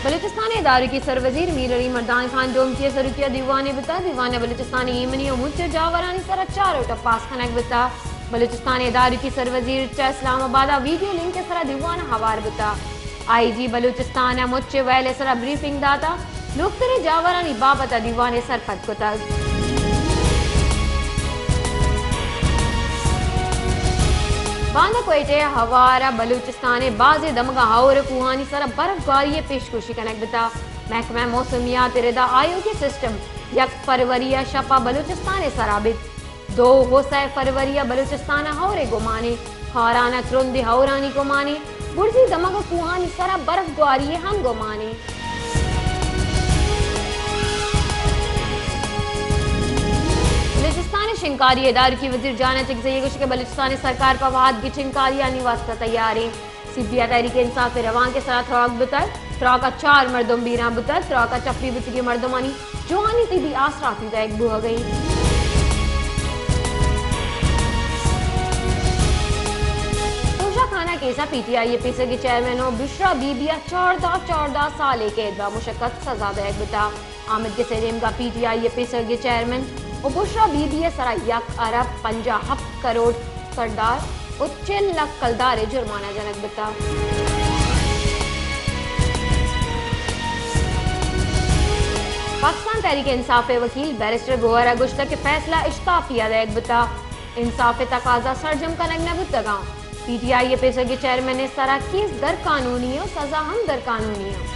بلوچستان ءِ ادارکی سروزیر میر علی مردان خان ڈومکی ءِ سروکی ءَ دیوانے بوتگ۔ دیوان ءَ بلوچستان ءِ ایمنی ءُ مچ جاورانی سرا چار اٹ ءَ پاس کنگ بوتگ۔ بلوچستان ءِ ادارکی سروزیر چہ اسلام آباد ءَ ویڈیو لنک ءِ سرا دیوان ءَ ہوار بوتگ۔ آئی جی بلوچستان ءَ مچ ویل ءِ سرا بریفنگ داتگ۔ نوکتریں جاورانی بابت ءَ دیوان ءَ سرپد کتگ۔ باندا کوئٹہ ءِ ہوار ءَ بلوچستان ءِ بازیں دمگاں ہئور ءِ کوہانی سرا برف گواری ءِ پیشگوشی کنگ بوتگ۔ محکمہ موسمیات ءِ ردا آیوکیں سسٹم یک فروری ءَ شپ ءَ بلوچستان ءِ سرا بیت۔ دو ءُ سئے فروری ءَ بلوچستان ءَ ہئور ءِ گمان ایں۔ خاران ءَ ترندیں ہئورانی گمان ایں۔ برزی دمگ ءُ کوہانی سرا برف گواری ءِ ہم گمان ایں۔ بلوچستان ءِ شنگکاری ءِ ادارکی وزیر جان اچکزئی ءَ گوشت کہ بلوچستان ءِ سرکار پہ وہد گچینکاریانی واستہ تیار ایں۔ سیبیا تحریک انصاف ءِ روانک ءِ سرا تراک بوتگ۔ تراک ءَ چار مردم بیران بوتگ۔ تراک ءَ چپی بوتگیں مردمانی جوانی طبی آسراتی دئیگ بوہگ ءَ انت۔ توشہ خانہ کیس ءَ پی ٹی آئی ءِ پیسرگیں چیئرمین ءُ بشرا بی بی ءَ چاردہ، چاردہ سالے قید ءُ مشقت سزا دئیگ بوتگ۔ آمید گس ءِ نیمگا پی ٹی آئی ءِ پیسرگیں چیئرمین ءُ بشرا بی بی ءِ سرا یک ارب پنجاہ ہپت کروڑ کلدار ءُ چل لکھ کلدار ءِ جرمانہ جنگ بوتگ۔ پاکستان تحریک انصاف ءِ وکیل بیرسٹر گوہر ءَ گوشتگ کہ فیصلہ اشتاپی ءَ دئیگ بوتگ، انصاف ءِ تقاضا سرجم کنگ نہ بوتگاں۔ پی ٹی آئی ءِ پیسرگیں چیئرمین ءِ سرا کیس غیر قانونی ءُ سزا ہم غیر قانونی ایں۔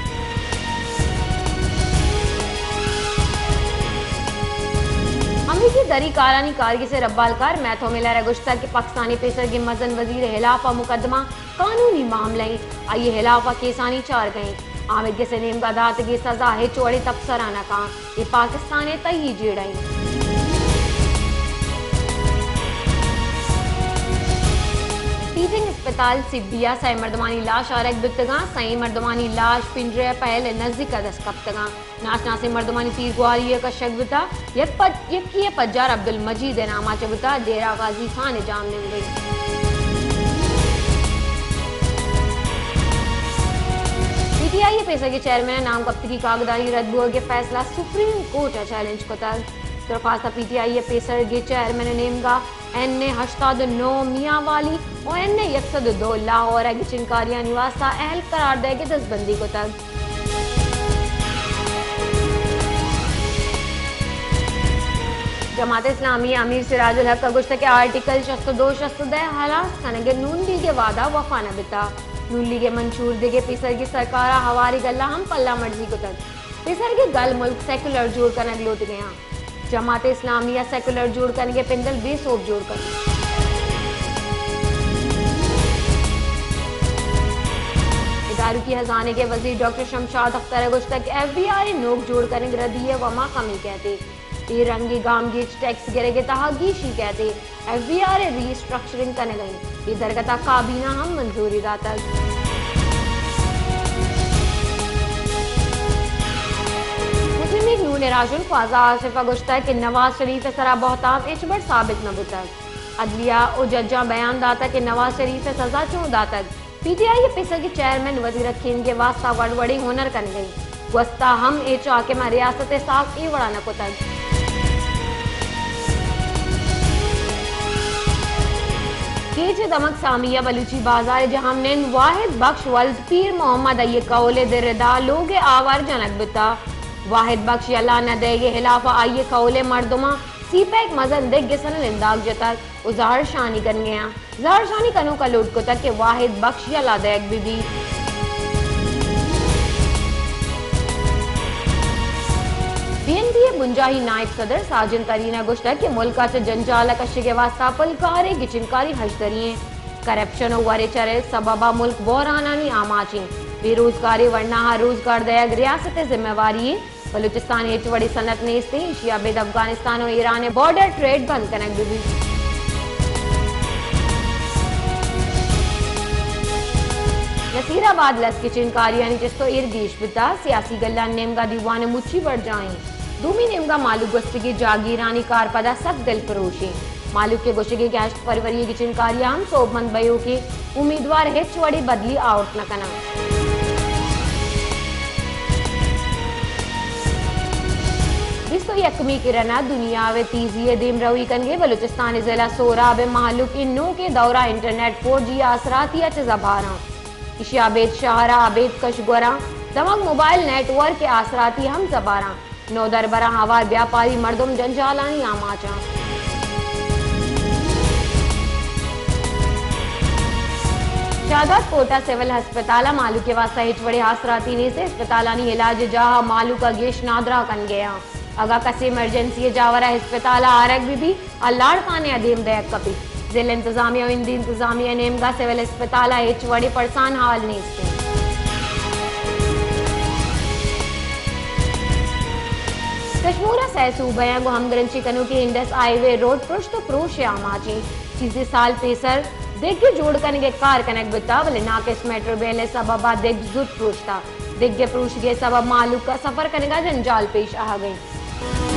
امریکی زرعی کارانی کارگس ءِ ربالکار میتھو ملر ءَ گوشتگ کہ پاکستان ءِ پیسرگیں مزن وزیر ءِ ہلاف ءَ مقدمہ قانونی معاملہ ایں، آئی ءِ ہلاف ءَ کیسانی چارگ ءَ ایں۔ آمید گس ءِ نیمگا داتگیں سزا ہچ وڑیں تبصرہ نہ کاں۔ اے پاکستان ءِ تہی جیڑہ انت۔ ٹیچنگ اسپتال سبی ءَ سئے مردمانی لاش آرگ بوتگاں، سئیں مردمانی لاش پنجرہ ءِ پہل ءِ نزیک ءَ دست کپتگاں۔ ناشناسیں مردمانی تیرگواری ءَ کشگ بوتگ، یک پج-، یکے ءِ پجار عبدالمجید ءِ نام ءَ چہ بوتگ، ڈیرہ غازی خان ءِ جاہ ءِ نیمگ ءَ۔ پی ٹی آئی ءِ پیسرگیں چیئرمین ءِ نام گپتگی کاگدانی رد بوہگ ءِ فیصلہ سپریم کورٹ ءَ چیلنج کتگ۔ درخواست ءَ پی ٹی آئی ءِ پیسرگیں چیئرمین ءِ نیمگا این اے ہشتاد ءُ نو میاں والی ءُ این اے یک سد ءُ دو لاہور ءَ گچینکاریانی واستہ اہل قرار دئیگ ءِ دزبندی کتگ۔ جماعت اسلامی ءِ امیر سراج الحق ءَ گوشتگ کہ آرٹیکل شست ءُ دو، شست ءُ دہ ہلاس کنگ ءَ نون لیگ ءِ وعدہ وفا نہ بیتگ۔ نون لیگ ءِ منشور دیگ ءَ پیسرگیں سرکار ءَ ہواری گل ءَ ہم پلہ مرزی کتگ۔ پیسرگیں گل ملک سیکولر جوڑ کنگ لوٹگ ءَ آں۔ جماعت اسلامی ءَ سیکولر جوڑ کنگ ءِ پندل بے سوب جوڑ کنت۔ ادارکی ہزانگ ءِ وزیر ڈاکٹر شمشاد اختر ءَ گوشتگ کہ ایف بی آر ءِ نوک جوڑ کنگ ردی ءِ وما کمی کئیت۔ اے رنگیں گامگیج ٹیکس گرگ ءِ تہا گیشی کئیت۔ ایف بی آر ءِ ری اسٹرکچرنگ کنگ ءَ انت۔ اے درگت ءَ کابینہ ءَ ہم منظوری داتگ۔ مسلم لیگ نون ءِ راہشون خواجہ آصف ءَ گوشتگ کہ نواز شریف ءِ سرا بہتام ہچبر ثابت نہ بوتگ۔ عدلیہ ءُ ججاں بیان داتگ کہ نواز شریف ءَ سزا چون داتگ۔ پی ٹی آئی ءِ پیسرگیں چیئرمین وتی رکھینگ ءِ واستہ وڑ وڑیں ہنر کنگ ءَ انت۔ گوستہ ہم ہچ حاکم ءَ ریاست ءِ ساکھ اے وڑا نہ کتگ۔ کیچ ءِ دمگ سامی ءَ بلوچی بازار ءِ جہمنند واحد بخش ولد پیر محمد آئی ءِ کہول ءِ در ءِ داں لوگ ءِ آوار جنگ بوتگ۔ واحد بخش یلہ نہ دئیگ ءِ ہلاف ءَ آئی ءِ کہول ءِ مردماں سی پیک مزن دگہ گس ءَ ننداگ جتگ ءُ زہرشانی کنگ ءَ آں۔ زہرشانی کنوکاں لوٹ کتگ کہ واحد بخش یلہ دئیگ بہ بیت۔ بی این پی ءِ بنجاہی نائب صدر ساجد ترین ءَ گوشتگ کہ ملک ءَ چہ جنجال ءَ کشگ ءِ واستہ پلکاریں گچینکاری ہژدری ایں۔ کرپشن ءُ ورے چرے ءِ سبب ءَ ملک بحرانانی آماچ ایں۔ بے روزگاریں ورناہاں روزگار دئیگ ریاست ءِ ذمہ واری ایں۔ بلوچستان ءَ ہچ وڑیں صنعت نیست ایں، ایشی ءَ ابید افغانستان ءُ ایران ءِ بارڈر ٹریڈ بند کنگ بہ بیت۔ نصیر آباد لس گچینکاریانی چست ءُ ایر گیش بوتگ، سیاسی گلانی نیمگ ءَ دیوان ءِ مچی برجاہ ایں۔ دومی نیمگ ءَ مہلوک گوستگیں جاگیرانی کارپد ءَ سک دلپروش ایں۔ مہلوک ءِ گوشگ ایں کہ ہشت فروری ءِ گچینکاری ءَ ہم سوبمند بئیوکیں امیدوار ہچ وڑیں بدلی آورت نہ کناں۔ بیست و یکمی کرن ء دنیا ء تیزی ء دیمروی کنگ ء بلوچستان ء ضلع سوراب ء مہلوک ء نوکیں دور ء انٹرنیٹ فور جی ء آسراتی ء چہ زبھراں۔ ایشی ء ابید شہر ء ابید کش گوراں دمگ موبائل نیٹ ورک ء آسراتی ہم زبھراں۔ نودربراں ہوار بیاپاری مردم جنجالانی آماچاں۔ شہداد کوٹ ء سول ہسپتال ء مہلوک ء واستہ ہچ وڑیں آسراتی نیست ء ہسپتالانی علاج ء جاہ ء مہلوک ء گیش نادراہ کنگ ء آں۔ اگاں کسے ایمرجنسی ء جاور ء ہسپتال ء آرگ بہ بیت، آ لاڑکانے ء دیم دئیگ کپیت۔ ضلع انتظامیہ و ہندی انتظامیہ ء نیمگا سول ہسپتال ء ہچ وڑیں پرسان حال نیست انت۔ کشمور ء سئے صوبہ ء گوں ہمگرنچی کنوکیں انڈس ہائی وے روڈ پرشت و پروش ء آماچ انت۔ چیزے سال پیسر دگہ جوڑ کنگ ء کار کنگ بوتگ، بلے ناقص میٹرویل ء سبب ء دگ زوت پروشتگ۔ دگہ پروشگ ء سبب مہلوک ء سفر کنگ ء جنجال پیش آہگ ء انت۔